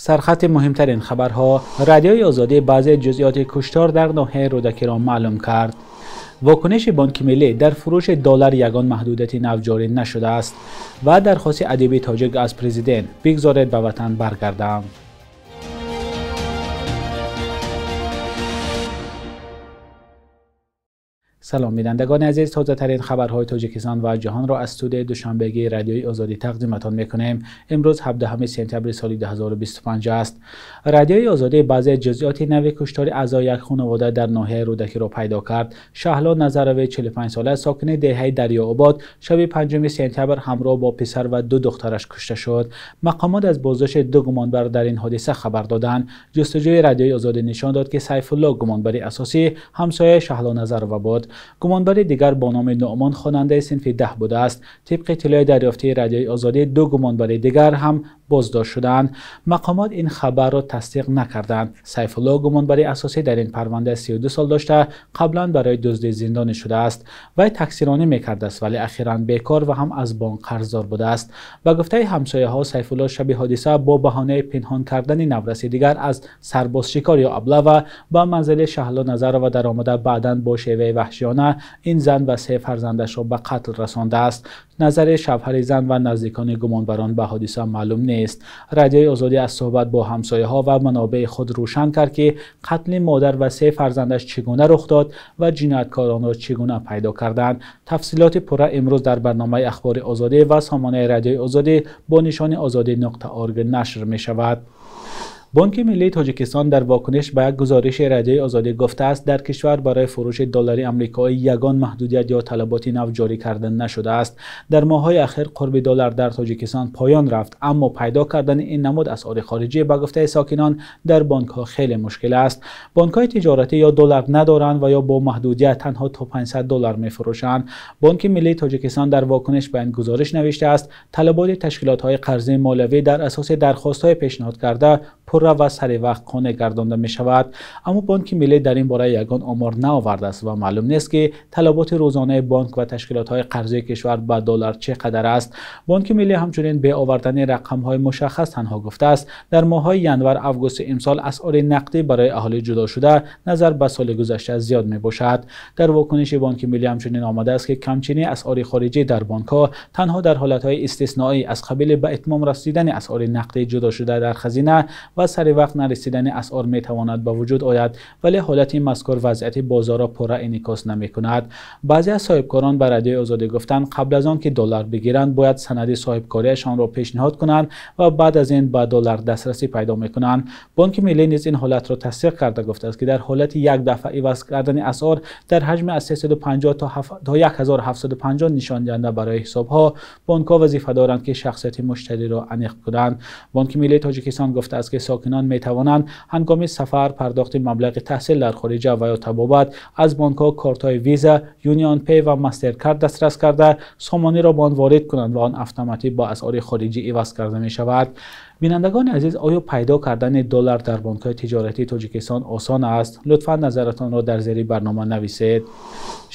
Сархати муҳимтарин хабарҳо. Радиои Озодӣ баъзе ҷузъиёти куштор дар ноҳияи Рӯдакиро маълум кард. Вокуниши Бонки Миллӣ дар фурӯши доллар ягон маҳдудияти нав ҷорӣ нашудааст ва дархости адиби тоҷик аз президент: бигзоред ба ватан баргардам. Салом бинандагони азиз, тозатарин хабарҳои Тоҷикистон ва ҷаҳонро аз студияи душанбегии Радиои Озодӣ тақдиматон мекунем. Имрӯз 17 сентябри соли 2025 аст. Радиои Озодӣ баъзе ҷузъиёти нави куштори аъзои як хонавода дар ноҳияи Рӯдакиро пайдо кард. Шаҳло Назарова 45 сола, сокини деҳаи Дарёобод, шаби 5 сентябр ҳамроҳ бо писар ва ду духтараш кушта шуд. Мақомот аз боздошти ду гумонбар дар ин ҳодиса хабар доданд. Ҷустуҷӯи Радиои Озодӣ нишон дод, ки Сайфулло гумонбари асосӣ ҳамсояи Шаҳло Назарова буд. Гумонбари дигар бо номи Нуъмон хонандаи синфи 10 будааст. Тибқи иттилои дарёфтии Радиои Озодӣ, ду гумонбари дигар ҳам боздошт шудаанд. Мақомот ин хабарро тасдиқ накарданд. Сайфулло гумонбари асосӣ дар ин парванда 32 сол дошта, қаблан барои дуздӣ зиндонӣ шудааст. Вай таксиронӣ мекардааст, вале ахиран бекор ва ҳам аз бонк қарздор будааст. Ба гуфтаи ҳамсояҳо, Сайфулло шаби ҳодиса бо баҳонаи пинҳон кардани навраси дигар аз сарбозшикор ё аблава ба манзили Шаҳло Назарова даромада, баъдан бо шеваи ваҳшиёна ин зан ва се фарзандашро ба қатл расондааст. Назари шавҳари зан ва наздикони гумонбарон ба ҳодиса маълум нест. Радиои Озодӣ аз суҳбат бо ҳамсояҳо ва манобеи худ рӯшан кард, ки қатли модар ва се фарзандаш чӣ гуна рух дод ва ҷинояткоронро чӣ гуна пайдо карданд. Тафсилоти пурра имрӯз дар барномаи Ахбори Озодӣ ва сомонаи Радиои Озодӣ бо нишони озодӣ.org нашр мешавад. Бонки Миллии Тоҷикистон дар вокуниш ба як гузориши Радиои Озодӣ гуфтааст, дар кишвар барои фурӯши доллари амрикоӣ ягон маҳдудият ё талаботи нав ҷорӣ карда нашудааст. Дар моҳҳои ахир қурби доллар дар Тоҷикистон поён рафт, аммо пайдо кардани ин намуд асъори хориҷӣ ба гуфтаи сокинон дар бонкҳо хеле мушкил аст. Бонкҳои тиҷоратӣ ё доллар надоранд ва ё бо маҳдудият танҳо то 500 доллар мефурӯшанд. Бонки Миллии Тоҷикистон дар вокуниш ба ин гузориш навиштааст, талаботи ташкилотҳои қарзии молиявӣ дар асоси дархостҳои пешниҳод карда пурра ва сари вақт қонеъ гардонда мешавад. Аммо Бонки Миллӣ дар ин бора ягон омор наовардааст ва маълум нест, ки талаботи рӯзонаи бонк ва ташкилотҳои қарзии кишвар ба доллар чӣ қадар аст. Бонки Миллӣ ҳамчунин бе овардани рақамҳои мушаххас танҳо гуфтааст, дар моҳҳои январ-августи имсол асъори нақдӣ барои аҳолӣ ҷудо шуда назар ба соли гузашта зиёд мебошад. Дар вокуниши Бонки Миллӣ ҳамчунин омадааст, ки камчинии асъори хориҷӣ дар бонкҳо танҳо дар ҳолатҳои истисноӣ аз қабили ба итмом расидани асъори нақдӣ ҷудо шуда дар хазина ва сари вақт нарасидани асъор метавонад ба вуҷуд ояд, вале ҳолати мазкур вазъияти бозорро пурра инъикос намекунад. Баъзе аз соҳибкорон ба Радиои Озодӣ гуфтанд, қабл аз он ки доллар бигиранд, бояд санади соҳибкориашонро пешниҳод кунанд ва баъд аз ин ба доллар дастрасӣ пайдо мекунанд. Бонки Миллӣ низ ин ҳолатро тасдиқ карда гуфтааст, ки дар ҳолати як дафъа иваз кардани асъор дар ҳаҷми аз 350 то 1750 нишондиҳанда барои ҳисобҳо, бонкҳо вазифа доранд, ки шахсияти муштариро аниқ кунанд. Бонки Миллии Тоҷикистон гуфтааст, ки сокинон метавонанд ҳангоми сафар, пардохти маблағи таҳсил дар хориҷа ва ё табобат аз бонкҳо картҳои Виза, Юнион Пей ва Мастеркард дастрас карда, сомониро ба он ворид кунанд ва он автоматӣ бо асъори хориҷӣ иваз карда мешавад. Бинандагони азиз, оё пайдо кардани доллар дар бонкҳои тиҷоратии Тоҷикистон осон аст? Лутфан назаратонро дар зери барнома нависед.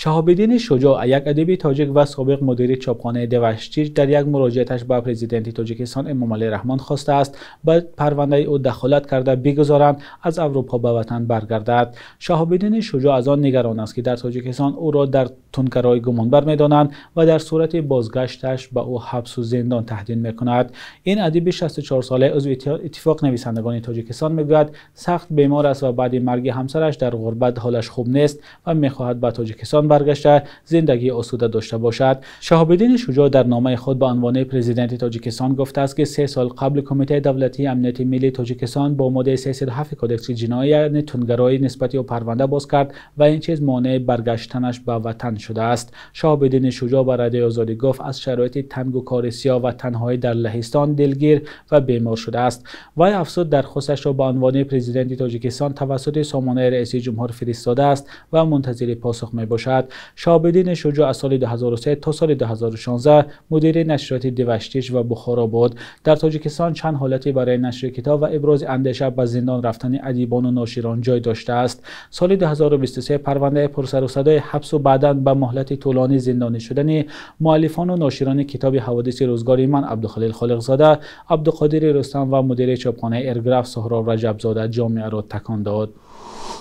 Шаҳобиддини Шуҷоъ, як адиби тоҷик ва собиқ мудири чопхонаи Деваштич, дар як муроҷиаташ ба президенти Тоҷикистон Эмомалӣ Раҳмон хостааст ба парвандаи ӯ дахолат карда бигузоранд аз Аврупо ба ватан баргардад. Шаҳобиддини Шуҷоъ аз он нигарон аст, ки дар Тоҷикистон ӯро дар тункарои гумонбар медонанд ва дар сурати бозгашташ ба ӯ ҳабсу зиндон таҳдид мекунад. Ин адиби 64 сола узви Иттифоқ нависандагони Тоҷикистон мегӯяд, сахт бемор аст ва баъди марги ҳамсараш дар ғурбат ҳолаш хуб нест ва мехоҳад ба Тоҷикистон баргашта зиндагии осуда дошта бошад. Шаҳобиддини Шуҷоъ дар номаи худ ба унвони президенти Тоҷикистон гуфтааст, ки 3 сол қабл Кумитаи давлатии амнияти миллии Тоҷикистон бо моддаи 307 кодекси ҷиноӣ, яъне тунгароӣ, нисбати ӯ парванда боз кард ва ин чиз монеи баргаштанаш ба ватан шудааст. Шаҳобиддини Шуҷоъ ба Радиои Озодӣ гуфт, аз шароити тангу кори сиёҳ ва танҳоӣ дар Лаҳистон дилгир ва бемор шудааст. Вай афзуд, дархосташро ба унвони президенти Тоҷикистон тавассути сомонаи раиси ҷумҳур фиристодааст ва мунтазири посух мебошад. мебошад. Шаҳобиддин Шуҷоъ аз соли 2003 то соли 2016 мудири нашриёти Деваштич ва Бухоро буд. Дар Тоҷикистон чанд ҳолате барои нашри китоб ва ибрози андеша ба зиндон рафтани адибон ва ноширон ҷой доштааст. Соли 2023 парвандаи пурсару садои ҳабс ва баъдан ба муҳлати тӯлонӣ зиндонӣ шудани муаллифон ва ноширони китоби ҳаводиси рӯзгори ман Абдухалил Холиқзода, Абдуқодири Рустам ва мудири чопхонаи Эрграф Соҳроб Раҷабзода ҷомеаро такон дод.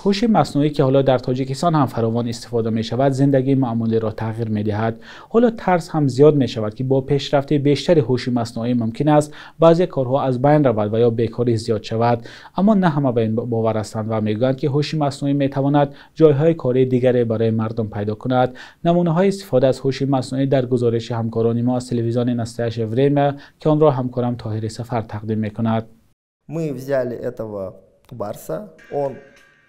Ҳуши маснуӣ, ки ҳоло дар Тоҷикистон ҳам фаровон истифода мешавад, зиндагии маъмулиро тағйир медиҳад. Ҳоло тарс ҳам зиёд мешавад, ки бо пешрафти бештари ҳуши маснуӣ мумкин аст баъзе корҳо аз байн равад ва ё бекорӣ зиёд шавад. Аммо на ҳама ба ин бовар ҳастанд ва мегӯянд, ки ҳуши маснуӣ метавонад ҷойҳои кории дигаре барои мардум пайдо кунад. Намунаҳои истифода аз ҳуши маснуӣ дар гузориши ҳамкорони мо аз телевизиони Настоящее Время, ки онро ҳамкорам Тоҳири Сафар тақдим мекунад. Мы взяли этого барса, он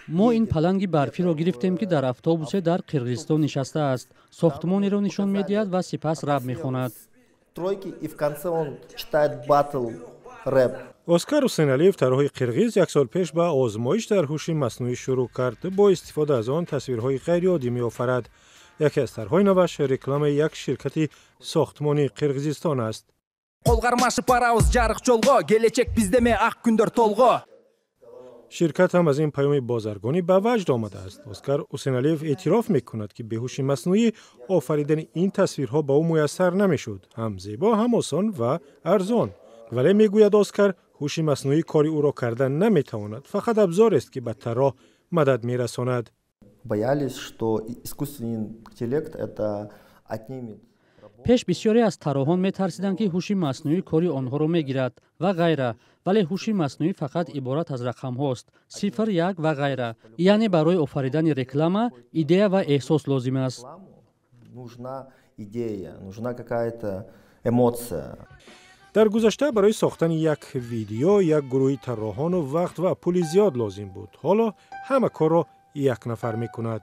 Мо ин паланги барфиро гирифтем, ки дар автобусе дар Қирғизистон нишастааст, сохтмонеро нишон медиҳад ва сипас рэп мехонад. Тройки, и в конце он читает батл рэп. Оскар Усеналиев, тарроҳи қирғиз, як сол пеш ба озмоиш дар ҳуши маснуӣ шурӯъ кард. Бо истифода аз он тасвирҳои ғайриоддӣ меофарад. Яке аз тарҳҳои наваш рекламаи як ширкати сохтмонии Қирғизистон аст. Кол кармашып барабыз жарык жолго, келечек биздеме, ак күндөр толго. Ширкат ҳам аз ин паёми бозаргонӣ ба ваҷд омадааст. Оскар Усеналиев эътироф мекунад, ки бе ҳуши маснуӣ офаридани ин тасвирҳо ба ӯ муяссар намешуд. Ҳам зебо, ҳам осон ва арзон. Вале, мегӯяд Оскар, ҳуши маснуӣ кори ӯро карда наметавонад, фақат абзорест, ки ба тарроҳ мадад мерасонад. Боялись, что искусственный интеллект это отнимет. Пеш бисёре аз тарроҳон метарсиданд, ки ҳуши маснуӣ кори онҳоро мегирад ва ғайра, вале ҳуши маснуӣ фақат иборат аз рақамҳост: сифр, як ва ғайра. Яъне барои офаридани реклама идея ва эҳсос лозим аст. Нужна идея, нужна какая-то эмоция. Дар гузашта барои сохтани як видео як гурӯҳи тарроҳону вақт ва пули зиёд лозим буд. Ҳоло ҳама корро як нафар мекунад.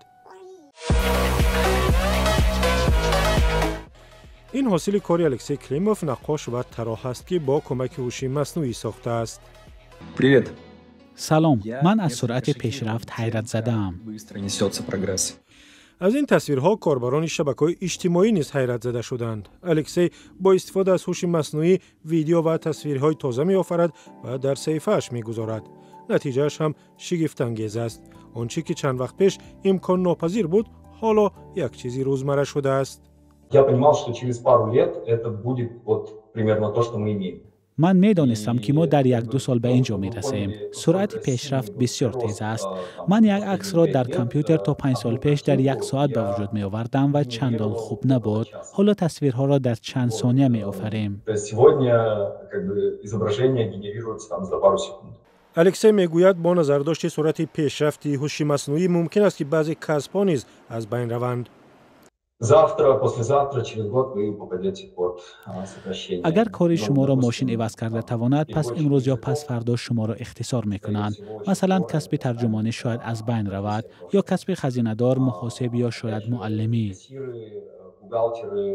Ин ҳосили кори Алексей Климов, наққош ва тарроҳ аст, ки бо кӯмаки ҳуши маснуӣ сохтааст. Привет. Салом, ман аз суръати пешрафт ҳайрат задаам. Быстро несется прогресс. Аз ин тасвирҳо корбарони шабакаҳои иҷтимоӣ низ ҳайратзада шуданд. Алексей бо истифода аз ҳуши маснуӣ видео ва тасвирҳои тоза меофарад ва дар саҳифааш мегузорад. Натиҷааш ҳам шигифтангез аст. Он чӣ ки чанд вақт пеш имконнопазир буд, ҳоло як чизи рӯзмарра шудааст. Я понимал, что через пару лет это будет вот примерно то, что мы имеем. Ман медонистам, ки мо дар як-ду сол ба ин ҷо мерасем. Суръати пешрафт бисёр тез аст. Ман як аксро дар компютер то 5 сол пеш дар як соат ба вуҷуд меовардам ва чандон хуб набуд. Ҳоло тасвирҳоро дар чанд сония меофарем. Сегодня как бы изображение генерируется там за пару секунд. Алексей мегӯяд, бо назардошти суръати пешрафти ҳуши маснуӣ мумкин аст, ки баъзе касбҳо низ аз байн раванд. Завтра, послезавтра, через год вы попадете под сокращение. Агар кори шуморо мошин иваз карда тавонад, пас имрӯз ё пасфардо шуморо ихтисор мекунанд. Масалан, касби тарҷумонӣ шояд аз байн равад, ё касби хазинадор, муҳосиб ё шояд муаллимӣ. Бухгалтеры,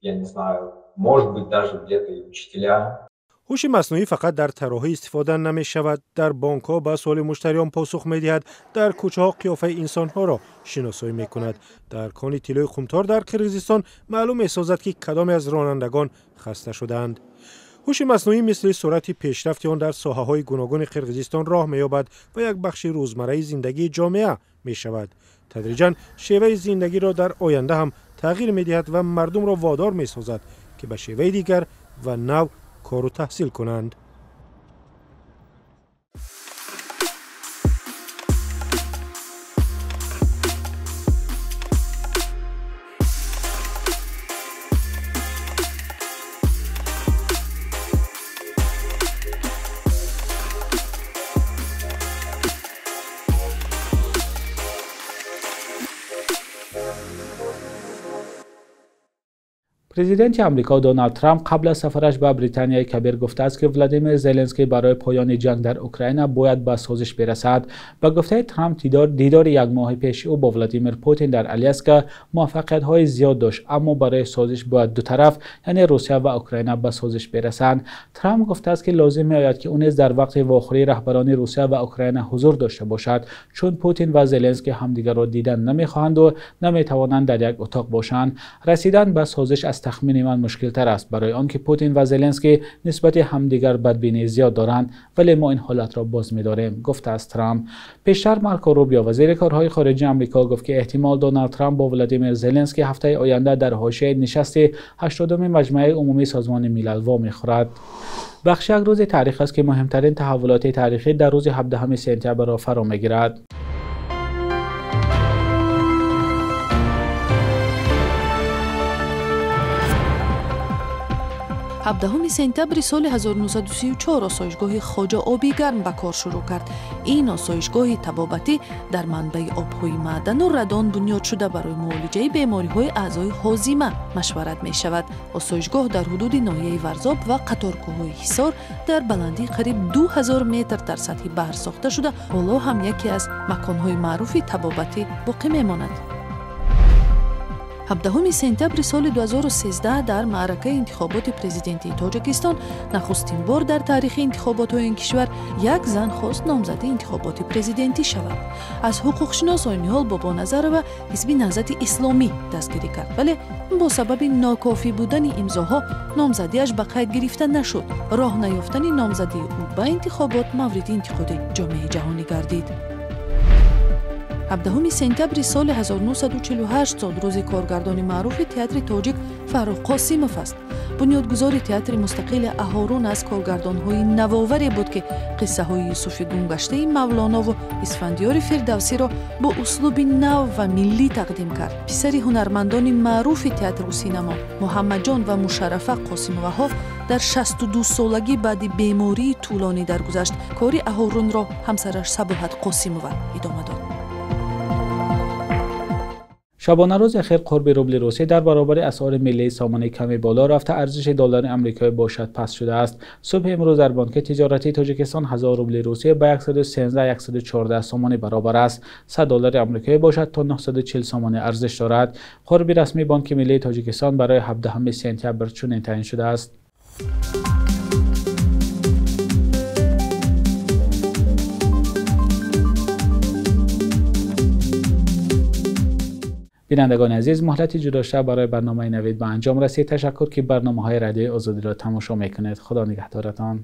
я не знаю, может быть, даже где-то и учителя. Ҳуши маснуӣ фақат дар тарроҳӣ истифода намешавад. Дар бонкҳо ба суоли муштариён посух медиҳад, дар кӯчаҳо қиёфаи инсонҳоро шиносоӣ мекунад, дар кони тиллои Қумтор дар Қирғизистон маълум месозад, ки кадоме аз ронандагон хаста шудаанд. Ҳуши маснуӣ мисли суръати пешрафти он дар соҳаҳои гуногуни Қирғизистон роҳ меёбад ва як бахши рӯзмарраи зиндагии ҷомеа мешавад. Тадриҷан шеваи зиндагиро дар оянда ҳам тағйир медиҳад ва мардумро водор месозад, ки ба шеваи дигар ва нав кору таҳсил кунанд. Президенти Амрико Доналд Трамп қабл аз сафараш ба Британияи Кабир гуфтааст, ки Владимир Зеленский барои поёни ҷанг дар Украина бояд ба созиш бирасад. Ба гуфтаи Трамп, дидори як моҳи пеши ӯ бо Владимир Путин дар Аляска муваффақиятҳои зиёд дошт, аммо барои созиш бояд ду тараф, яъне Русия ва Украина, ба созиш бирасанд. Трамп гуфтааст, ки лозим меояд, ки ӯ низ дар вақти вохӯрии раҳбарони Русия ва Украина ҳузур дошта бошад, чун Путин ва Зеленский ҳамдигарро дидан намехоҳанду наметавонанд дар як утоқ бошанд. Расидан ба созиш аз тахмини ман мушкилтар аст, барои он ки Путин ва Зеленский нисбати ҳамдигар бадбинии зиёд доранд, вале мо ин ҳолатро боз медорем, гуфтааст Трамп. Пештар Марко Рубио, вазири корҳои хориҷии Амрико, гуфт, ки эҳтимол Доналд Трамп бо Владимир Зеленский ҳафтаи оянда дар ҳошияи нишасти 80-уми Маҷмаи Умумии Созмони Милал вомехӯрад. Бахши як рӯзи таърих аст, ки муҳимтарин таҳаввулоти таърихӣ дар рӯзи 17 сентябрро фаро мегирад. 17 сентябри соли 1934 осоишгоҳи Хоҷа Оби Гарм ба кор шурӯъ кард. Ин осоишгоҳи табобатӣ дар манбаи обҳои маъдану радон бунёд шуда барои муолиҷаи бемориҳои аъзои ҳозима машварат мешавад. Осоишгоҳ дар ҳудуди ноҳияи Варзоб ва қаторкӯҳҳои Ҳисор дар баландии қариб 2000 метр дар сатҳи баҳр сохта шуда, ҳоло ҳам яке аз маконҳои маъруфи табобатӣ боқӣ мемонад. 17 сентябри соли 2013 дар маъракаи интихоботи президентии Тоҷикистон нахустин бор дар таърихи интихоботҳои ин кишвар як зан хост номзади интихоботи президентӣ шавад. Аз ҳуқуқшинос Ойниҳол Бобоназарова ҳизби Наҳзати Исломӣ дастгирӣ кард, вале бо сабаби нокофӣ будани имзоҳо номзадиаш ба қайд гирифта нашуд. Роҳ наёфтани номзадии ӯ ба интихобот мавриди интиқоди ҷомеаи ҷаҳонӣ гардид. 17 сентябри соли 1948 зодрӯзи коргардони маъруфи театри тоҷик Фаррух Қосимов аст. Бунёдгузори театри мустақили Аҳорун аз коргардонҳои навоваре буд, ки қиссаҳои Юсуфи гумгаштаи Мавлонову Исфандиёри Фирдавсиро бо услуби нав ва миллӣ тақдим кард. Писари ҳунармандони маъруфи театру синамо Муҳаммадҷон ва Мушаррафа Қосимоваҳо дар 62 солагӣ баъди бемории тӯлонӣ даргузашт. Кори Аҳорунро ҳамсараш Сабоҳат Қосимова идома дод. Шабонарӯзи ахир қурби рубли русия дар баробари асъори миллии сомонӣ каме боло рафта, арзиши доллари амрикоӣ бошад паст шудааст. Субҳи имрӯз дар Бонки тиҷоратии Тоҷикистон 1000 рубли русия ба 113-114 сомонӣ баробар аст. 100 доллари амрикоӣ бошад то 940 сомонӣ арзиш дорад. Қурби расмии Бонки миллии Тоҷикистон барои 17 сентябр чунин таъин шудааст. Бинандагони азиз, муҳлати ҷудошуда барои барномаи Навид ба анҷом расид. Ташаккур, ки барномаҳои Радиои Озодиро тамошо мекунед. Худо нигаҳдоратон.